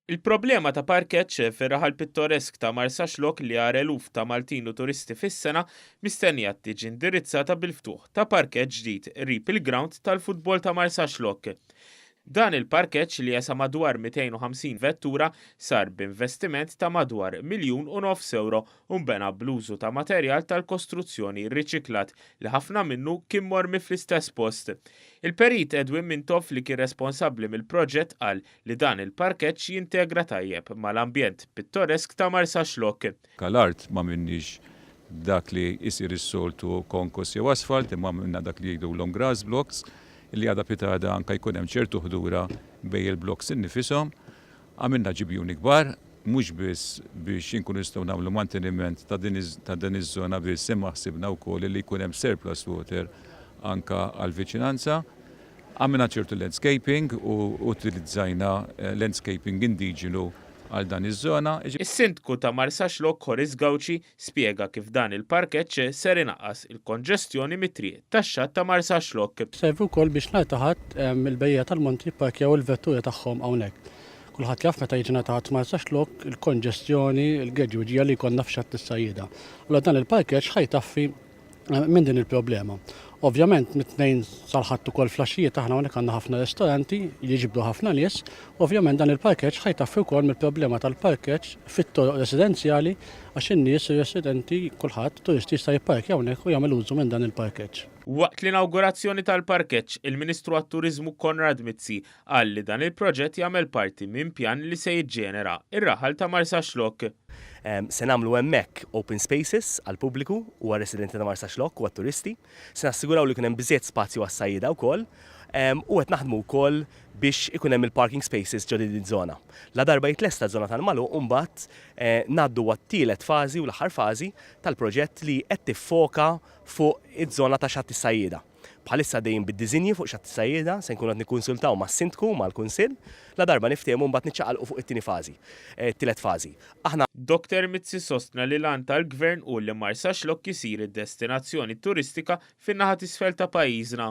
Il-problema ta' parkeġġ fir-raħal pittoresk ta' Marsaxlokk li jara eluf ta' Maltin u turisti fis-sena mistennija tiġi indirizzata bil-ftuħ ta' parkeġġ ġdid qrib il-grawnd tal-futbol ta' Marsaxlokk. Dan il-parkeġġ li jesa' madwar 250 vettura sar b'investiment ta' madwar 1.5 miljun euro u nbena bl-użu ta' materjal tal-kostruzzjoni riċiklat li ħafna minnu kien mormi fl-istess post. Il-perit Edwin Mintoff, li kien responsabbli mill-proġett, qal li dan il-parkeġġ jintegra tajjeb mal-ambjent pittoresk ta' Marsaxlokk. Kal-art ma minnix dak li jisir is-soltu konkos jew asfalt, imma minna dak li jgħidulhom grass blocks, li għada pitgħada anka jkun hemm ċertu ħdura bejn il-blocks innifisom. Għamilna ġibjuni kbar, mhux biss biex inkunu nistgħu nagħmlu manteniment ta' din iż-żona biss, imma ħsibna wkoll li jkun hemm surplus water anka għal-viċinanza. Għamilna ċertu landscaping u utilizzajna landscaping indiġenu għal dan iż-żona. Is-sindku ta' Marsaxlokk, Horace Gauci, spjega kif dan il-parkeġġ ser inaqqas il-konġestjoni mit-triq tax-xatt ta' Marsaxlokk. Servi wkoll biex nhar ta' Ħadd il-bejjiegħa tal-monti jipparkjaw il-vetturi tagħhom hawnhekk. Kulħadd jaf meta jiġi nhar ta' Ħadd Marsaxlokk il-konġestjoni, il-geġġuġija li jkollna f'xatt is-sajjieda. Allura dan il-parkeġġ ħa jtaffi minn din il-problema. Ovvjament, mit-Tnejn sal-Ħadd ukoll filgħaxijiet aħna hawnhekk għandna ħafna ristoranti li jiġbdu ħafna nies. Ovvjament dan il-parkeġġ ħa jtaffi wkoll mill-problema tal-parkeġġ fit-toroq residenzjali għax in-nies, ir-residenti, kulħadd, turisti jista' jipparkja hawnhekk u jagħmel użu minn dan il-parkeġġ. Waqt l-inaugurazzjoni tal-parkeġġ, il-Ministru għat-Turiżmu Konrad Mizzi qal li dan il-proġett jagħmel parti minn pjan li se jiġġenera ir-raħal ta' Marsaxlokk. Se nagħmlu hemmhekk open spaces għal pubbliku u għal residenti ta' Marsaxlokk u għat-turisti. Se nassiguraw li jkun hemm biżejjed spazju għas-sajjieda wkoll u qed naħdmu wkoll biex ikun hemm il-parking spaces ġo din iż-żona. La darba jitlesta żona tal-magħluq, mbagħad ngħaddu għat-tielet fażi u l-aħħar fażi tal-proġett li qed tiffoka fuq iż-żona ta' xatt is-sajjieda. Bħalissa dejjem bid-diżinji fuq xatt is-sajjieda, se nkunu qed nikkonsultaw mas-sindku, mal-kunsill, la darba niftehmu mbagħad niċċaqalqu fuq it-tieni fażi, it-tielet fażi. Aħna Dr. Mizzi sostna li l-għan tal-gvern hu li Marsaxlokk isir id-destinazzjoni turistika fin-naħa t'isfel ta' pajjiżna.